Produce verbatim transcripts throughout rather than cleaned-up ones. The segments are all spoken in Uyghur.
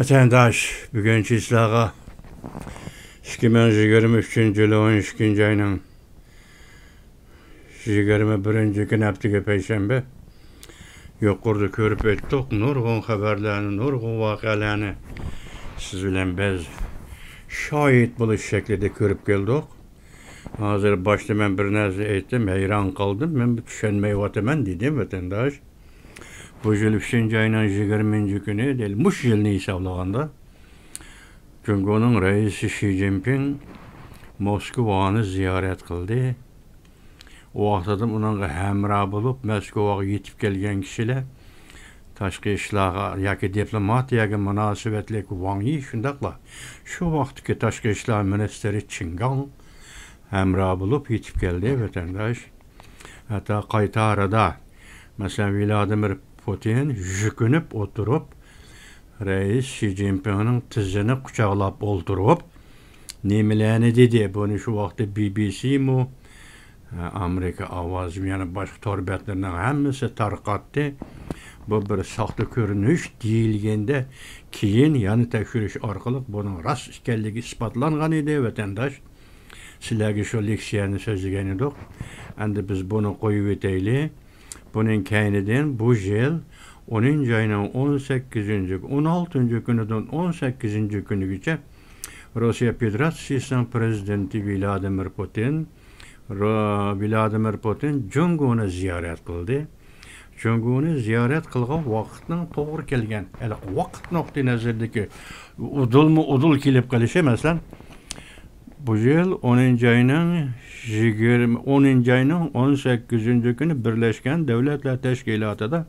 ۋەتەنداش، بۈگۈنچە سىلەرگە ئىككى مىڭ يىگىرمە ئۈچىنچى يىل ئون ئىككىنچى ئاينىڭ يىگىرمە بىرىنچى كۈنى، ھەپتىگە پەيشەنبە، يۇقىرىدا كۆرۈپ ئۆتتۇق. نۇرغۇن خەۋەرلەرنى، نۇرغۇن ۋەقەلەرنى سىز بىلەن بىز شاھىت بولۇش شەكلىدە كۆرۈپ كەلدۇق. ھازىر باشتا مەن بىر نەرسە ئېيتتىم، ھەيران قالدىم. مەن چۈشەنمەيۋاتىمەن، دېدىم، ۋەتەنداش. بۇ يىل ئۈچىنچى ئاينىڭ يىگىرمىنچى كۈنى، دەل مۇشۇ يىلنى ھېسابلىغاندا، جۇڭگونىڭ رەئىسى شى جىنپىڭ موسكۋانى زىيارەت قىلدى. ئۇ ۋاقتىدا ئۇنىڭغا ھەمراھ بولۇپ، موسكۋاغا يېتىپ كەلگەن كىشىلەر، تاشقى ئىشلارغا ياكى دىپلوماتىيەگە مۇناسىۋەتلىك ۋاڭ يى، شۇنداقلا شۇ ۋاقىتتىكى تاشقى ئىشلار مىنىستىرى چېن گاڭ ھەمراھ بولۇپ يېتىپ كەلدى، ۋەتەنداش. ھەتتا قايتارىدا، مەسىلەن، ۋلادىمىر پۇتىن يۈكۈنۈپ ئولتۇرۇپ، رەئىس شى جىنپىڭنىڭ تىزىنى قۇچاقلاپ ئولتۇرۇپ، نېمىلەرنى دېدى؟ بۇنى شۇ ۋاقىتتا بى بى سىمۇ، ئامېرىكا ئاۋازىمۇ، يەنە باشقا تور بەتلىرىنىڭ ھەممىسى تارقاتتى. بۇ بىر ساختا كۆرۈنۈش دېيىلگەندە، كېيىن يەنە تەكشۈرۈش ئارقىلىق بۇنىڭ راست ئىكەنلىكى ئىسپاتلانغان ئىدى، ۋەتەنداش. سىلەرگە شۇ لېكسىيەنى سۆزلىگەن ئىدۇق. ئەمدى بىز بۇنى قويۇۋېتەيلى. بۇنىڭ كەينىدىن بۇ يىل ئونىنچى ئاينىڭ ئون سەككىزىنچى، ئون ئالتىنچى كۈنىدىن ئون سەككىزىنچى كۈنىگىچە روسىيە فېدېراتسىيىسىنىڭ پىرېزىدېنتى ۋلادىمىر پۇتىن، رو-، ۋلادىمىر پۇتىن جۇڭگونى زىيارەت قىلدى. جۇڭگونى زىيارەت قىلغان ۋاقىتنىڭ توغرا كەلگەن، ھېلىقى ۋاقىت نۇقتىئى نەزىرىدىكى ئۇدۇلمۇ ئۇدۇل كېلىپ قېلىشى، مەسىلەن، بۇ يىل ئونىنچى ئاينىڭ يىگىرمە، ئونىنچى ئاينىڭ ئون سەككىزىنچى كۈنى بىرلەشكەن دۆلەتلەر تەشكىلاتىدا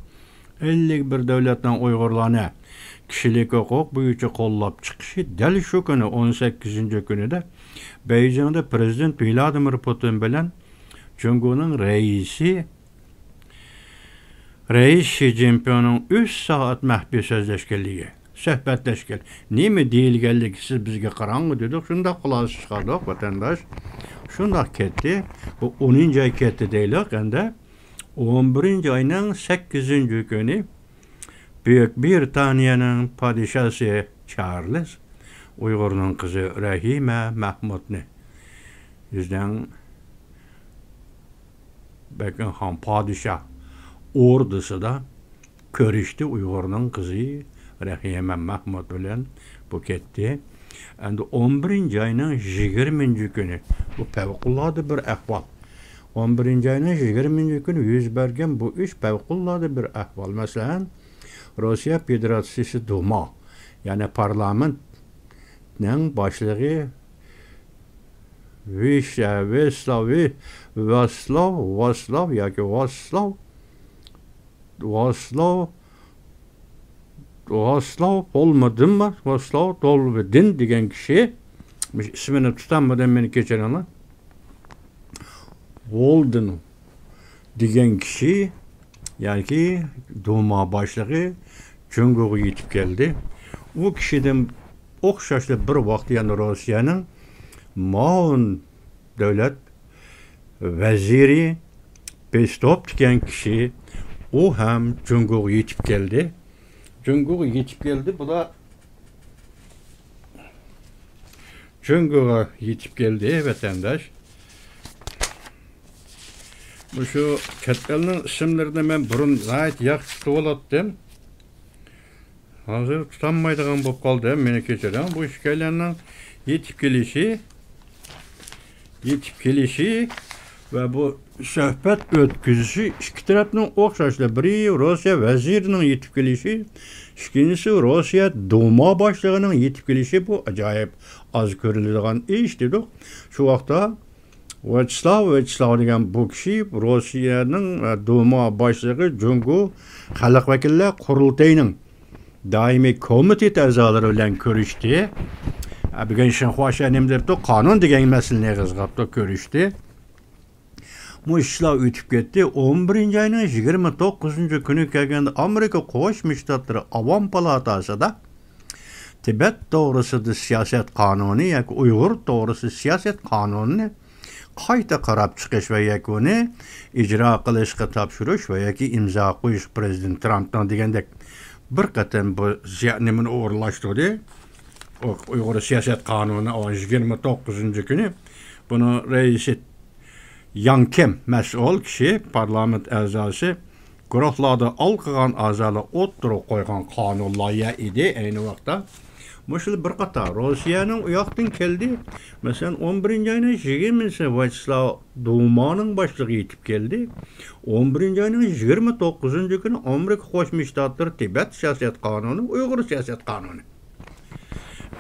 ئەللىك بىر دۆلەتنىڭ ئۇيغۇرلارنى كىشىلىك ھوقۇق بويىچە قوللاپ چىقىشى دەل شۇ كۈنى، ئون سەككىزىنچى كۈنىدە بېيجىڭدا پىرېزىدېنت ۋلادىمىر پۇتىن بىلەن جۇڭگونىڭ رەئىسى، رەئىس شى جىنپىڭنىڭ ئۈچ سائەت مەخپىي سۆزلەشكەنلىكى، سۆھبەتلەشكەن، نېمە دېيىلگەنلىكى سىز بىزگە قاراڭغۇ دېدۇق، شۇنداق خۇلاسە چىقاردۇق، ۋەتەنداش. شۇنداق كەتتى. بۇ ئونىنچى ئاي كەتتى دەيلى ئەمدى. ئون بىرىنچى ئاينىڭ سەككىزىنچى كۈنى بۈيۈك برىتانىيەنىڭ پادىشاسى چارلىز ئۇيغۇرنىڭ قىزى رەھىمە مەھمۇدنى بىزنىڭ بەكىڭھام پادىشاھ ئوردىسىدا كۆرۈشتى. ئۇيغۇرنىڭ قىزى رەھىمە مەھمۇد بىلەن بۇ كەتتى. ئەمدى ئون بىرىنچى ئاينىڭ يىگىرمىنچى كۈنى، بۇ پەۋقۇلئاددە بىر ئەھۋال. ئون بىرىنچى ئاينىڭ يىگىرمىنچى كۈنى يۈز بەرگەن بۇ ئىش پەۋقۇلئاددە بىر ئەھۋال. مەسىلەن، روسىيە فېدېراتسىيىسى دۇما، يەنى پارلامېنتنىڭ باشلىقى ۋىش-، ۋېسلاۋ، ۋاسلاۋ، ۋاسلاۋ ياكى ۋاسلاۋ، ۋاسلاۋ، ۋاسلاۋ بولمىدىممۇ؟ ۋاسلاۋ دولۋىدىن دېگەن كىشى، مۇشۇ ئىسمىنى تۇتالمىدىم، مېنى كەچۈرۈڭلار. ۋولدىن دېگەن كىشى، ياكى دۇما باشلىقى جۇڭگوغا يېتىپ كەلدى. ئۇ كىشىدىن ئوخشاشلا بىر ۋاقىت يەنە روسىيەنىڭ ماۋۇن دۆلەت ۋەزىرى پېستوپ دېگەن كىشى، ئۇ ھەم جۇڭگوغا يېتىپ كەلدى. جۇڭگوغا يېتىپ كەلدى. بۇلار جۇڭگوغا يېتىپ كەلدى، ۋەتەنداش. مۇشۇ چەت ئەلنىڭ ئىسىملىرىنى مەن بۇرۇن ناھايىتى ياخشى تۇتۇۋالاتتىم. ھازىر تۇتالمايدىغان بولۇپ قالدىم، مېنى كېچىرىڭ. بۇ ئىككىيلەننىڭ يېتىپ كېلىشى، يېتىپ كېلىشى ۋە بۇ سۆھبەت ئۆتكۈزۈشى ئىككى تەرەپنىڭ ئوخشاشلا، بىرى روسىيە ۋەزىرىنىڭ يېتىپ كېلىشى، ئىككىنچىسى روسىيە دۇما باشلىقىنىڭ يېتىپ كېلىشى، بۇ ئاجايىپ ئاز كۆرۈلىدىغان ئىش دېدۇق. شۇ ۋاقىتتا ۋياچېسلاۋ، ۋياچېسلاۋ دېگەن بۇ كىشى روسىيەنىڭ، ئە، دۇما باشلىقى، جۇڭگو خەلق ۋەكىللەر قۇرۇلتىيىنىڭ دائىمىي كومىتېت ئەزالىرى بىلەن كۆرۈشتى. ئە، بۈگۈن شىنخۇا شەنىمدىرتۇ قانۇن دېگەن مەسىلىنى ئېغىزغا ئاپتۇ، كۆرۈشتى. مۇشۇ ئىشلار ئۆتۈپ كەتتى. ئون بىرىنچى ئاينىڭ يىگىرمە توققۇزىنچى كۈنى كەلگەندە، ئامېرىكا قوشما شتاتلىرى ئاۋام پالاتاسىدا تىبەت توغرىسىدا سىياسەت قانۇنى ياكى ئۇيغۇر توغرىسىدا سىياسەت قانۇنىنى قايتا قاراپ چىقىش ۋە يەكۈنىي ئىجرا قىلىشقا تاپشۇرۇش ۋە ياكى ئىمزا قويۇش، پىرېزىدېنت ترامپنىڭ دېگەندەك بىر قېتىم بۇ زىيا-، نېمىنى ئورۇنلاشتۇردى. ئۇ-، ئۇيغۇر سىياسەت قانۇنى ئون يىگىرمە توققۇزىنچى كۈنى بۇنىڭ رەئىسى ياڭ كېم مەسئۇل كىشى، پارلامېنت ئەزاسى، گۇرۇھلاردا ئالقىغان ئەزالار ئوتتۇرىغا قويغان قانۇن لايىھە ئىدى. ئەينى ۋاقىتتا مۇشۇ بىر قاتار روسىيەنىڭ ئۇ ياقتىن كەلدى. مەسىلەن، ئون بىرىنچى ئاينىڭ يىگىرمىسى ۋياچېسلاۋ دۇمانىڭ باشلىقى يېتىپ كەلدى. ئون بىرىنچى ئاينىڭ يىگىرمە توققۇزىنچى كۈنى ئامېرىكا قوشما شتاتلىرى تىبەت سىياسەت قانۇنى، ئۇيغۇر سىياسەت قانۇنى.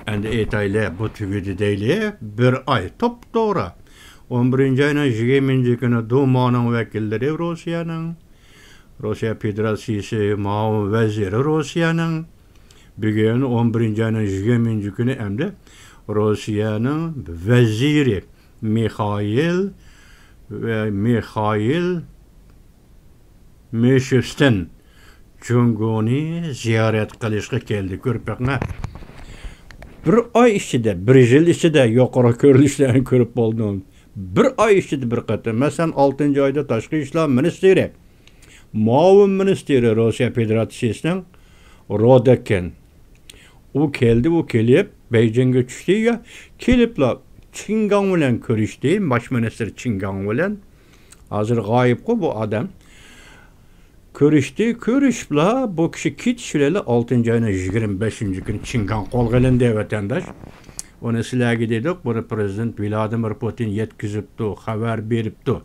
ئەمدى ئېيتايلى، بۇ تۈگىدى دەيلى. بىر ئاي توپتوغرا. ئون بىرىنچى ئاينىڭ يىگىرمىنچى كۈنى دۇمانىڭ ۋەكىللىرى روسىيەنىڭ، روسىيە فېدېراتسىيىسى مۇئاۋىن ۋەزىرى روسىيەنىڭ، بۈگۈن ئون بىرىنچى ئاينىڭ يىگىرمىنچى كۈنى ئەمدى روسىيەنىڭ ۋەزىرى مىخائىل ۋە مىخائىل مىشۇستىن جۇڭگونى زىيارەت قىلىشقا كەلدى. كۆرۈپ بېقىڭە. بىر ئاي ئىچىدە، بىر يىل ئىچىدە يۇقىرى كۆرۈنۈشلەرنى كۆرۈپ بولدۇم. بىر ئاي ئىچىدە بىر قېتىم. مەسىلەن، ئالتىنچى ئايدا تاشقى ئىشلار مىنىستىرى، مۇئاۋىن مىنىستىرى روسىيە فېدېراتسىيىسىنىڭ رودېكىن. ئۇ كەلدى، ئۇ كېلىپ بېيجىڭگە چۈشتى. يا، كېلىپلا چىن گاڭ بىلەن كۆرۈشتى، باش مىنىستىر چىن گاڭ بىلەن. ھازىر غايىبقۇ بۇ ئادەم. كۆرۈشتى، كۆرۈشۈپلا بۇ كىشى كېتىش بىلەنلا ئالتىنچى ئاينىڭ يىگىرمە بەشىنچى كۈنى چىن گاڭ قولغا ئېلىندى، ۋەتەنداش. ئۇنى سىلەرگە دېدۇق، بۇنى پىرېزىدېنت ۋلادىمىر پۇتىن يەتكۈزۈپتۇ، خەۋەر بېرىپتۇ.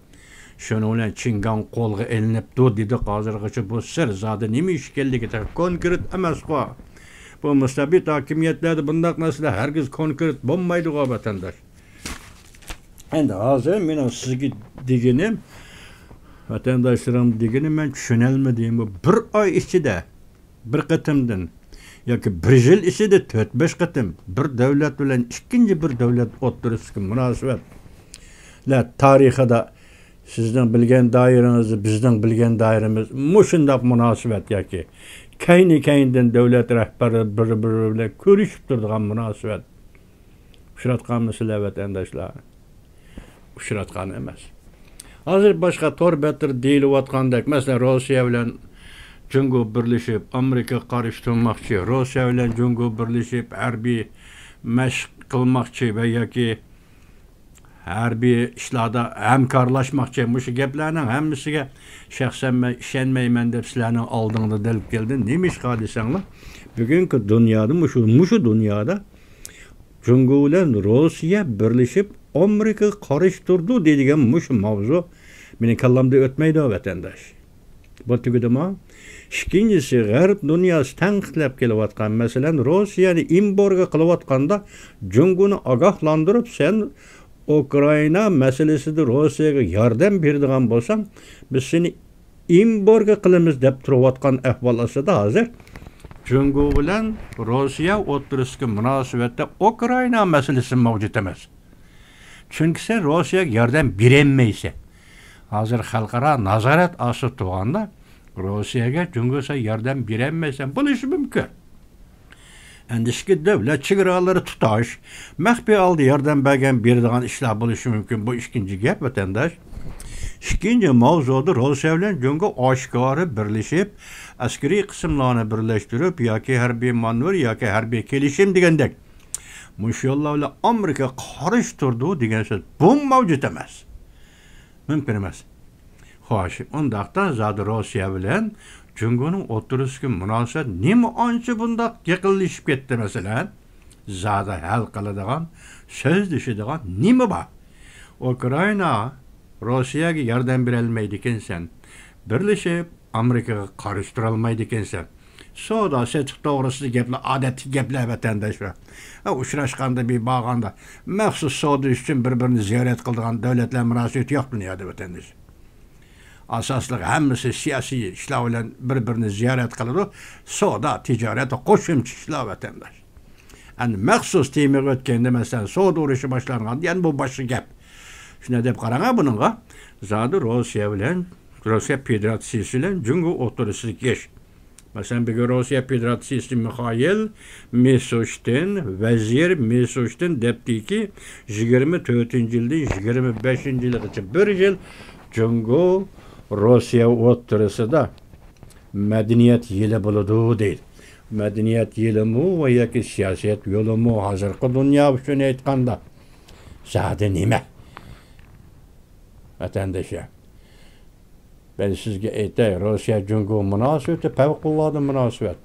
شۇنىڭ بىلەن چىن گاڭ قولغا ئېلىنىپتۇ دېدۇق. ھازىرغىچە بۇ سىر زادى نېمە ئىش ئىكەنلىكى تېخى كونكرېت ئەمەسقۇ. بۇ مۇستەبىت ھاكىمىيەتلەردە بۇنداق نەرسىلەر ھەرگىز كونكرېت بولمايدىغۇ، ۋەتەنداش. ئەمدى ھازىر مېنىڭ سىزگە دېگىنىم، ۋەتەنداشلىرىم دېگىنى، مەن چۈشىنەلمىدىم. بۇ بىر ئاي ئىچىدە بىر قېتىمدىن ياكى بىر يىل ئىچىدە تۆت بەش قېتىم بىر دۆلەت بىلەن ئىككىنچى بىر دۆلەت ئوتتۇرىسىدىكى مۇناسىۋەتلەر تارىخىدا سىزنىڭ بىلگەن دائىرىڭىزدە بىزنىڭ بىلگەن دائىرىمىز مۇشۇنداق مۇناسىۋەت ياكى كەينى-كەينىدىن دۆلەت رەھبەرلىرى بىر-بىرى بىلەن كۆرۈشۈپ تۇرىدىغان مۇناسىۋەت ئۇچراتقانمۇ سىلەر، ۋەتەنداشلار؟ ئۇچراتقان ئەمەس. ھازىر باشقا تور بەتلىرى دېيىلىۋاتقاندەك، مەسىلەن، روسىيە بىلەن جۇڭگو بىرلىشىپ ئامېرىكىغا قارشى تۇرماقچى، روسىيە بىلەن جۇڭگو بىرلىشىپ ھەربىي مەشىق قىلماقچى ۋە ياكى ھەربىي ئىشلاردا ھەمكارلاشماقچى. مۇشۇ گەپلەرنىڭ ھەممىسىگە شەخسەن مەن ئىشەنمەيمەن دەپ سىلەرنىڭ ئالدىڭدا دەل كەلدىم. نېمىشقا دېسەڭلار، بۈگۈنكى دۇنيادا، مۇشۇ، مۇشۇ دۇنيادا جۇڭگو بىلەن روسىيە بىرلىشىپ ئامېرىكىغا قارشى تۇرىدۇ دەيدىغان مۇشۇ ماۋزۇ مېنىڭ كاللامدا ئۆتمەيدۇ، ۋەتەنداش. بۇ تۈگىدىمۇ؟ ئىككىنچىسى، غەرب دۇنياسى تەنقىدلەپ كېلىۋاتقان، مەسىلەن، روسىيەنى ئېمبارگو قىلىۋاتقاندا جۇڭگونى ئاگاھلاندۇرۇپ، سەن ئۇكرائىنا مەسىلىسىدە روسىيەگە ياردەم بېرىدىغان بولساڭ، بىز سېنى ئېمبارگو قىلىمىز دەپ تۇرۇۋاتقان ئەھۋال ئاستىدا ھازىر جۇڭگو بىلەن روسىيە ئوتتۇرىسىدىكى مۇناسىۋەتتە ئۇكرائىنا مەسىلىسى مەۋجۇت ئەمەس. چۈنكى سەن روسىيەگە ياردەم بېرەلمەيسەن. ھازىر خەلقئارا نازارەت ئاستىدا تۇرغاندا روسىيەگە جۇڭگو سەن ياردەم بېرەلمەيسەن. بولۇشى مۇمكىن. ئەندىشىكى دۆلەت چېگرالىرى تۇتاش، مەخپىي ھالدا ياردەم بەرگەن، بېرىدىغان ئىشلار بولۇشى مۇمكىن. بۇ ئىككىنچى گەپ، ۋەتەنداش. ئىككىنچى ماۋزۇدا روسىيە بىلەن جۇڭگو ئاشكارا بىرلىشىپ، ئەسكىرىي قىسىملارنى بىرلەشتۈرۈپ ياكى ھەربىي مانېۋىر ياكى ھەربىي كېلىشىم دېگەندەك مۇشۇ يوللار بىلەن ئامېرىكىغا قارشى تۇرىدۇ دېگەن سۆز بۇ مەۋجۇت ئەمەس. مۇمكىن ئەمەس. خوش، ئۇنداقتا زادى روسىيە بىلەن جۇڭگونىڭ ئوتتۇرىسىدىكى مۇناسىۋەت نېمە ئانچە بۇنداق يېقىنلىشىپ كەتتى، مەسىلەن؟ زادى ھەل قىلىدىغان، سۆزلىشىدىغان نېمە بار؟ ئۇكرائىنا روسىيەگە ياردەم بېرەلمەيدىكەنسەن، بىرلىشىپ ئامېرىكىغا قارشى تۇرالمايدىكەنسەن. سودا سېتىق توغرىسىدا گەپلەر، ئادەتتىكى گەپلەر، ۋەتەنداشلار. ھە، ئۇچراشقاندا، بىر بارغاندا مەخسۇس سودا ئۈچۈن بىر-بىرىنى زىيارەت قىلىدىغان دۆلەتلەر مۇناسىۋىتى يوق دۇنيادا، ۋەتەنداش. ئاساسلىق ھەممىسى سىياسىي ئىشلار بىلەن بىر-بىرىنى زىيارەت قىلىدۇ. سودا، تىجارەت، قوشۇمچە ئىشلار، ۋەتەنداش. ئەمدى مەخسۇس تېمىغا ئۆتكەندە، مەسىلەن، سودا ئۇرۇشى باشلانغاندا، يەنە بۇ باشقا گەپ. شۇنداق دەپ قاراڭا بۇنىڭغا. زادى روسىيە بىلەن، روسىيە فېدېراتسىيىسى بىلەن جۇڭگو ئوتتۇرىسىدىكى ئىش. مەسىلەن، بۈگۈن روسىيە فېدېراتسىيىسى مىخائىل مىشۇستىن، ۋەزىر مىشۇستىن دەپتىكى، يىگىرمە تۆتىنچى يىلدىن يىگىرمە بەشىنچى يىلغىچە بىر يىل جۇڭگو روسىيە ئوتتۇرىسىدا مەدەنىيەت يىلى بولىدۇ دەيدۇ. مەدەنىيەت يىلىمۇ ۋە ياكى سىياسەت يولىمۇ ھازىرقى دۇنيا ئۈچۈن ئېيتقاندا زادى نېمە؟ ۋەتەندىشى، مەن سىزگە ئېيتاي، روسىيە جۇڭگو مۇناسىۋىتى پەۋقۇلئاددە مۇناسىۋەت.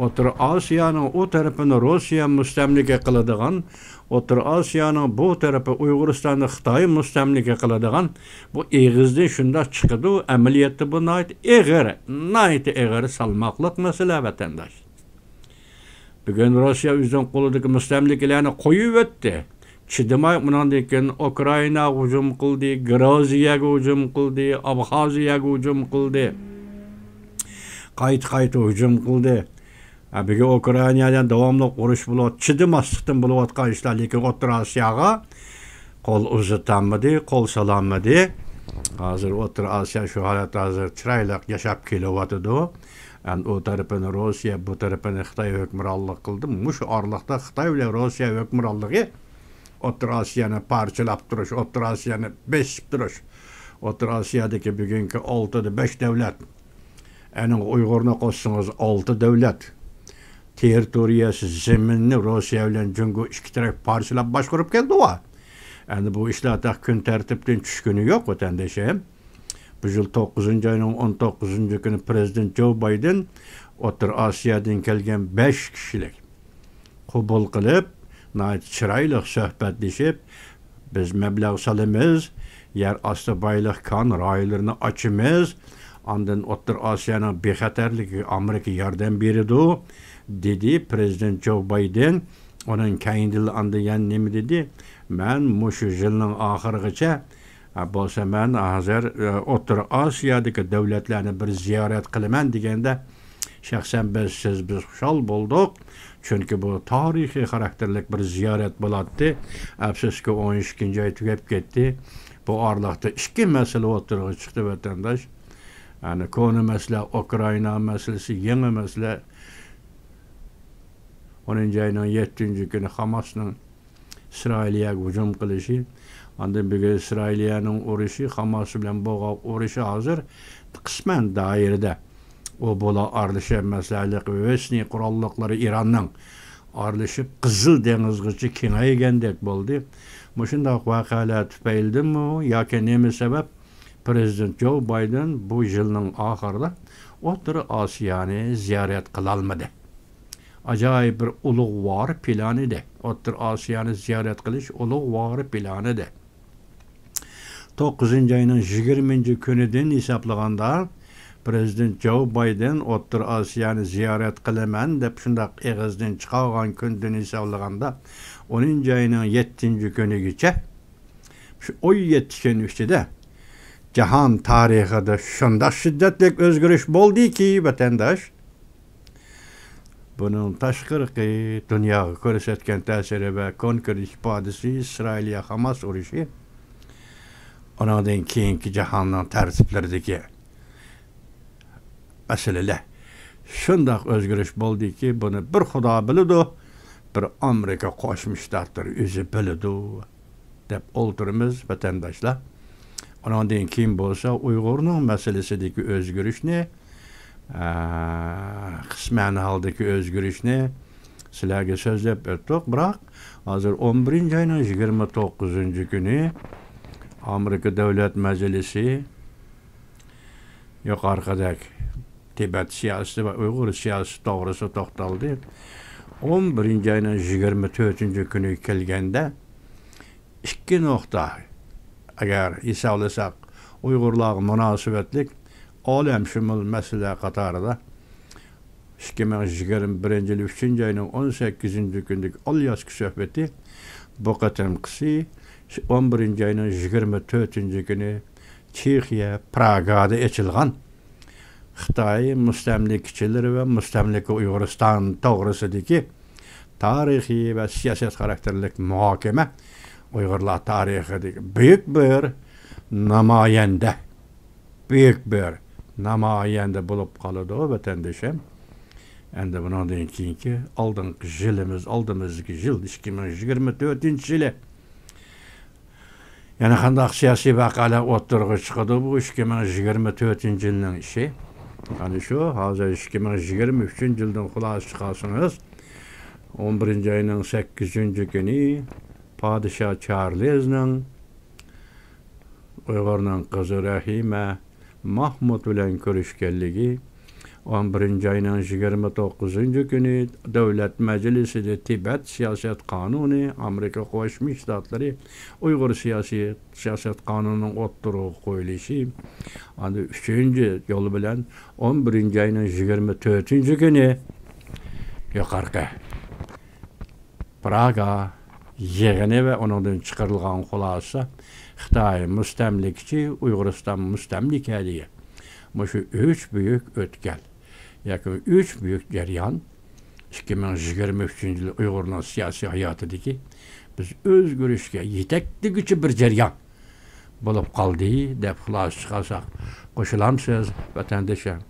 ئوتتۇرا ئاسىيانىڭ ئۇ تەرىپىنى روسىيە مۇستەملىكە قىلىدىغان، ئوتتۇرا ئاسىيانىڭ بۇ تەرىپى ئۇيغۇرىستاننى خىتاي مۇستەملىكە قىلىدىغان، بۇ ئېغىزدىن شۇنداق چىقىدۇ، ئەمەلىيەتتە بۇ ناھايىتى ئېغىر، ناھايىتى ئېغىر سالماقلىق مەسىلە، ۋەتەنداش. بۈگۈن روسىيە ئۆزىنىڭ قولىدىكى مۇستەملىكىلەرنى قويۇۋەتتى. چىدىماي، ئۇنىڭدىن كېيىن ئۇكرائىناغا ھۇجۇم قىلدى، گرۇزىيەگە ھۇجۇم قىلدى، ئابخازىيەگە ھۇجۇم قىلدى. قايتا-قايتا ھۇجۇم قىلدى. ھە، بۈگۈن ئۇكرائىنا بىلەن داۋاملىق ئۇرۇش بولۇۋاتىدۇ. چىدىماسلىقتىن بولۇۋاتقان ئىشلار، لېكىن ئوتتۇرا ئاسىياغا قول ئۇزىتالمىدى، قول سالالمىدى. ھازىر ئوتتۇرا ئاسىيا شۇ ھالەتتە ھازىر چىرايلىق ياشاپ كېلىۋاتىدۇ. ئەمدى ئۇ تەرىپىنى روسىيە، بۇ تەرىپىنى خىتاي ھۆكۈمرانلىق قىلدى. مۇشۇ ئارىلىقتا خىتاي بىلەن روسىيە ھۆكۈمرانلىقى ئوتتۇرا ئاسىيانى پارچىلاپ تۇرۇش، ئوتتۇرا ئاسىيانى بېسىپ تۇرۇش، ئوتتۇرا ئاسىيادىكى بۈگۈنكى ئالتىدە بەش دۆلەت، ئەنىڭ ئۇيغۇرنى قوشسىڭىز ئالتە دۆلەت، تېررىتورىيەسى، زېمىننى روسىيە بىلەن جۇڭگو ئىككى تەرەپ پارچىلاپ باشقۇرۇپ كەلدىغۇ. ئەمدى بۇ ئىشلار تېخى كۈن تەرتىپتىن چۈشكىنى يوق، ۋەتەندىشىم. بۇ يىل توققۇزىنچى ئاينىڭ ئون توققۇزىنچى كۈنى پرېزىدېنت جو بايدېن ئوتتۇرا ئاسىيادىن كەلگەن بەش كىشىلىك قوبۇل قىلىپ، ناھايىتى چىرايلىق سۆھبەتلىشىپ، بىز مەبلەغ سالىمىز، يەر ئاستى بايلىق كان رايونلىرىنى ئاچىمىز، ئاندىن ئوتتۇرا ئاسىيانىڭ بىخەتەرلىكىگە ئامېرىكا ياردەم بېرىدۇ، دېدى پرېزىدېنت جو بايدېن. ئۇنىڭ كەينىدىن ئاندىن يەنە نېمە دېدى؟ مەن مۇشۇ يىلنىڭ ئاخىرىغىچە، ھە، بولسا مەن ھازىر، ئە، ئوتتۇرا ئاسىيادىكى دۆلەتلەرنى بىر زىيارەت قىلىمەن دېگەندە، شەخسەن بىز، سىز، بىز خۇشال بولدۇق. چۈنكى بۇ تارىخىي خاراكتېرلىك بىر زىيارەت بولاتتى. ئەپسۇسكى، ئون ئىككىنچى ئاي تۈگەپ كەتتى. بۇ ئارىلىقتا ئىككى مەسىلە ئوتتۇرىغا چىقتى، ۋەتەنداش. يەنى كونا مەسىلە، ئۇكرائىنا مەسىلىسى، يېڭى مەسىلە. ئونىنچى ئاينىڭ يەتتىنچى كۈنى خاماسنىڭ ئىسرائىلىيەگە ھۇجۇم قىلىشى، ئاندىن بۈگۈن ئىسرائىلىيەنىڭ ئۇرۇشى، خاماس بىلەن بولغان ئۇرۇشى ھازىر قىسمەن دائىرىدە. ئۇ بۇلار ئارىلىشىپ، مەسىلەن، ھېلىقى ۋېسنىي قوراللىقلىرى ئىراننىڭ ئارىلىشىپ، قىزىل دېڭىزغىچە كېڭەيگەندەك بولدى. مۇشۇنداق ۋەقەلەر تۈپەيلىدىنمۇ ياكى نېمە سەۋەب، پرېزىدېنت جو بايدېن بۇ يىلنىڭ ئاخىرىدا ئوتتۇرا ئاسىيانى زىيارەت قىلالمىدى. ئاجايىپ بىر ئۇلۇغۋار پىلان ئىدى. ئوتتۇرا ئاسىيانى زىيارەت قىلىش ئۇلۇغۋار پىلان ئىدى. توققۇزىنچى ئاينىڭ يىگىرمىنچى كۈنىدىن ھېسابلىغاندا، پرېزىدېنت جو بايدېن ئوتتۇرا ئاسىيانى زىيارەت قىلىمەن دەپ شۇنداق ئېغىزدىن چىقارغان كۈندىن ھېسابلىغاندا، ئونىنچى ئاينىڭ يەتتىنچى كۈنىگىچە، شۇ ئون يەتتە كۈن ئىچىدە جاھان تارىخىدا شۇنداق شىددەتلىك ئۆزگىرىش بولدىكى، ۋەتەنداش، بۇنىڭ تاشقىرىقى دۇنياغا كۆرسەتكەن تەسىرى ۋە كونكرېت ئىپادىسى ئىسرائىلىيە خاماس ئۇرۇشى، ئۇنىڭدىن كېيىنكى جاھاننىڭ تەرتىپلىرىدىكى مەسىلىلەر شۇنداق ئۆزگىرىش بولدىكى، بۇنى بىر خۇدا بىلىدۇ، بىر ئامېرىكا قوشما شتاتلىرى ئۆزى بىلىدۇ دەپ ئولتۇرىمىز، ۋەتەنداشلار. ئۇنىڭدىن كېيىن بولسا ئۇيغۇرنىڭ مەسىلىسىدىكى ئۆزگىرىشنى، ئە، قىسمەن ھالدىكى ئۆزگىرىشنى سىلەرگە سۆزلەپ ئۆتتۇق. بىراق ھازىر ئون بىرىنچى ئاينىڭ يىگىرمە توققۇزىنچى كۈنى ئامېرىكا دۆلەت مەجلىسى يۇقىرىقىدەك تىبەت سىياسىتى ۋە ئۇيغۇر سىياسىتى توغرىسىدا توختالدى. ئون بىرىنچى ئاينىڭ يىگىرمە تۆتىنچى كۈنىگە كەلگەندە، ئىككى نۇقتا، ئەگەر ھېسابلىساق، ئۇيغۇرلارغا مۇناسىۋەتلىك ئالەمشۇمۇل مەسىلە قاتارىدا ئىككى مىڭ يىگىرمە بىرىنچى يىل ئۈچىنچى ئاينىڭ ئون سەككىزىنچى كۈنىدىكى ئالياسكا سۆھبىتى بۇ قېتىمقىسى ئون بىرىنچى ئاينىڭ يىگىرمە تۆتىنچى كۈنى چېخىيە پراگادا ئېچىلغان خىتاي مۇستەملىكىچىلىرى ۋە مۇستەملىكە ئۇيغۇرىستان توغرىسىدىكى تارىخىي ۋە سىياسەت خاراكتېرلىك مۇھاكىمە ئۇيغۇرلار تارىخىدىكى بۈيۈك بىر نامايەندە، بۈيۈك بىر نامايەندە بولۇپ قالىدۇ، ۋەتەندىشىم. ئەمدى بۇنىڭدىن كېيىنكى ئالدىنقى يىلىمىز، ئالدىمىزدىكى يىل، ئىككى مىڭ يىگىرمە تۆتىنچى يىلى. يەنە قانداق سىياسىي ۋەقەلەر ئوتتۇرىغا چىقىدۇ؟ بۇ ئىككى مىڭ يىگىرمە تۆتىنچى يىلنىڭ ئىشى. ئەنە شۇ ھازىر ئىككى مىڭ يىگىرمە ئۈچىنچى يىلدىن خۇلاسە چىقارسىڭىز، ئون بىرىنچى ئاينىڭ سەككىزىنچى كۈنى پادىشاھ چارلىزنىڭ ئۇيغۇرنىڭ قىزى رەھىمە ماھمۇت بىلەن كۆرۈشكەنلىكى، ئون بىرىنچى ئاينىڭ يىگىرمە توققۇزىنچى كۈنى دۆلەت مەجلىسىدە تىبەت سىياسەت قانۇنى، ئامېرىكا قوشما شتاتلىرى ئۇيغۇر سىياسىي سىياسەت قانۇنىنىڭ ئوتتۇرىغا قويۇلۇشى، ئاندىن ئۈچىنچى يول بىلەن ئون بىرىنچى ئاينىڭ يىگىرمە تۆتىنچى كۈنى يۇقىرىقى پراگا يىغىنى ۋە ئۇنىڭدىن چىقىرىلغان خۇلاسە خىتاي مۇستەملىكىچى، ئۇيغۇرىستان مۇستەملىكە دېگەن مۇشۇ ئۈچ بۈيۈك ئۆتكەل ياكى ئۈچ بۈيۈك جەريان ئىككى مىڭ يىگىرمە ئۈچىنچى يىل ئۇيغۇرنىڭ سىياسىي ھاياتىدىكى بىز ئۆزگىرىشكە يېتەكلىگۈچى بىر جەريان بولۇپ قالدى دەپ خۇلاسە چىقارساق، قوشۇلامسىز، ۋەتەندىشىم؟